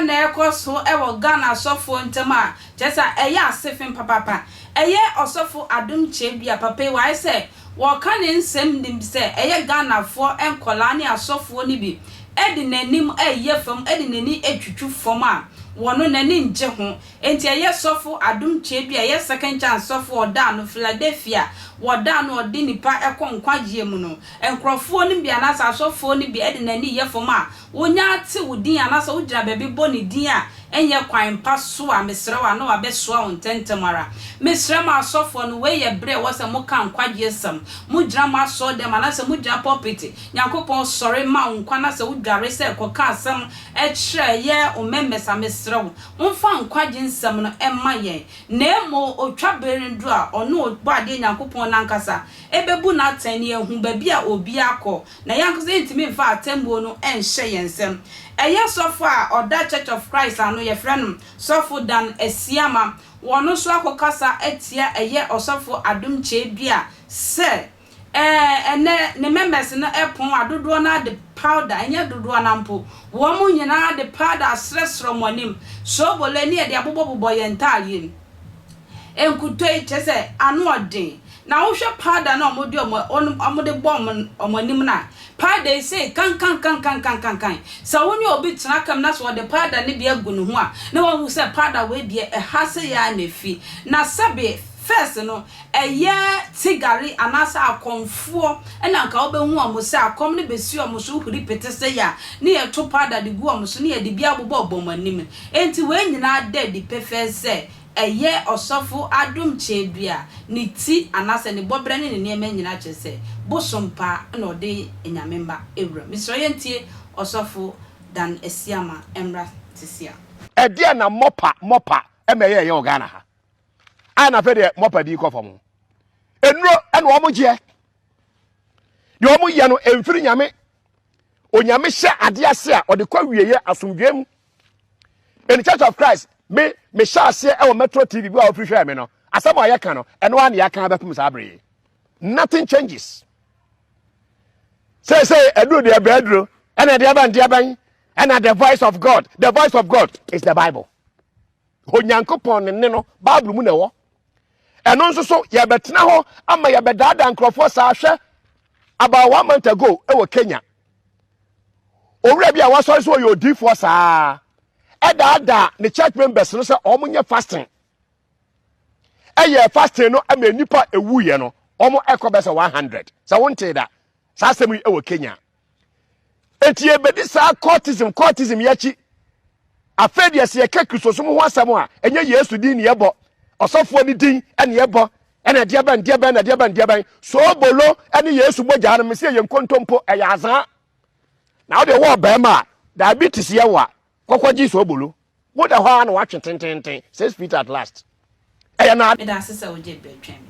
Nsɛm na ɛrekɔ so wɔ Ghana asɔfoɔ ntam a, kyerɛ sɛ ɛyɛ asefem papaapa. Ɛyɛ ɔsɔfo Adom Kyerɛdua papa yi, wayɛ sɛ wɔreka ne nsɛm nim sɛ ɛyɛ Ghanafoɔ nkwadaa ne asɔfoɔ no bi de n'anim reyɛ fam de n'ani retwitwi fam a, wɔno n'ani ngye ho. Enti ɛyɛ sɔfo Adom Kyerɛdua, ɛyɛ Second Chance sɔfo a ɔda ano Philadelphia, wɔda ano a ɔde nnipa kɔ nkwagyeɛ mu no, nkorɔfoɔ no bi anaasɛ asɔfoɔ no bi de n'ani reyɛ fam a, Wonya te wo din anaasɛ wogyina baabi bɔ ne din a ɛnyɛ kwan pa so a, mesrɛ wo a na wabɛsoa wo ntɛmntɛm ara. Mesrɛ mo asɔfoɔ no, wei yɛ berɛ a ɛwɔ sɛ moka nkwagyeɛsɛm. Mogyina mo asɔɔdɛm anaasɛ mogyina pulpit, Nyankopɔn sɔre ma wo nkwa na sɛ wodware sɛ kɔka asɛm kyerɛ yɛ wo members a, mesrɛ wo, momfa nkwagye nsɛm no mma yɛn. Na mmom otwa bere no du a, ɔno Ɔbɔadeɛ Nyankopɔn no ankasa bɛbu no atɛn na yɛahu baabi a obiara kɔ. Na yɛn ankasa yɛntumi mfa atemmuo no nhyɛ yɛn nsam. Ɛyɛ sɔfo a ɔda Church of Christ ano, yɛfrɛ no Sɔfo Dan Asiamah, wɔno nso akɔkasa atia ɛyɛ Ɔsɔfo Adom Kyei-Duah sɛ ɛɛ ɛnɛ ne members no pɔn a dodoɔ no ara de powder, ɛnyɛ dodoɔ no ara mpo, wɔn nyinaa de powder asrɛsrɛ wɔn anim, soobolo ne yɛde abobɔbobɔ yɛn ntaadeɛ mu. Nkutoo, kyerɛ sɛ ano ɔden. Na wohwɛ powder no a wɔde wɔn wɔde bɔ wɔn wɔn anim no a, powder yi sei kankankankankankankan. Sɛ wo ne obi tena kam na sɛ ɔde powder no bi agu ne ho a, na wahu sɛ powder wei deɛ ɛha sei ara na efi. Na sɛbe first no, ɛyɛ tigari anaasɛ akɔmfoɔ na anka wobɛhu wɔn sɛ akɔm no bɛsi wɔn so huri pete sei a, ne yɛto powder de gu wɔn so ne yɛde bi abobɔbɔ wɔn anim. Enti wei nyinaa da adi pefee sɛ ɛyɛ ɔsɔfo Adom Kyerɛdua, ne ti anaasɛ ne bɔberɛ ne ne nneɛma nyinaa kyerɛ sɛ bosom paa na ɔde Nyame mma wura. Mesrɛ yɛntie ɔsɔfo Dan Asiamah mmra sesia. Ɛdeɛn na mɔpa mɔpa ɛma ɛyɛ ɛyɛ wɔ Ghana ha a na afei deɛ mɔpa di kɔ fam nnuro ɛna wɔn gyeɛ deɛ wɔn yɛ no mfiri nyame onyame hyɛ adeɛ ase a ɔde kɔ awieɛ asomdwoeɛ mu in the Church of Christ me mehyɛ aseɛ ɛwɔ Metro TV bi a wɔfiri hwɛɛ me no asɛm a yɛka no ɛno ara na yɛaka abɛpem saa bere yi nothing changes seesei ɛduru deɛ brɛ duro ɛna ɛdeɛ bɛn deɛ bɛn ɛna the voice of God, the voice of God is the Bible. Onyankopɔn ne ne no Bible mu na ɛwɔ. Ɛno nso so yɛbɛtena hɔ ama yɛbɛdaadaa nkurɔfoɔ saa. Hwɛ, about one month ago ɛwɔ Kenya, owura bi a wasɔre so ɔyɛ odiifoɔ saa ɛdaadaa ne church members no sɛ wɔn nyɛ fasting. Ɛyɛ fasting no ama nnipa ewuiɛ no wɔn ɛkɔ bɛ sɛ 100. Sɛ wɔn da saa asɛm yi ɛwɔ Kenya. Enti yɛbɛdi saa cultism cultism yi akyi. Afei deɛ sɛ yɛka Kristosom ho asɛm a, ɛnyɛ Yesu din ne yɛbɔ, ɔsɔfoɔ no din ne yɛbɔ, ɛna ɛdeɛ bɛn deɛ bɛn na ɛdeɛ bɛn deɛ bɛn. Soobolo ne Yesu mogya no, mese ɛyɛ nkontompo, ɛyɛ azaa. Na wode wɔ ɔbarima a diabetes yɛ wo a, kɔkɔgye soobolo. Woda hɔ ara na watwe tententen, 6 feet at last. Ɛyɛ na. Meda ase sɛ wogye berɛ twɛn me.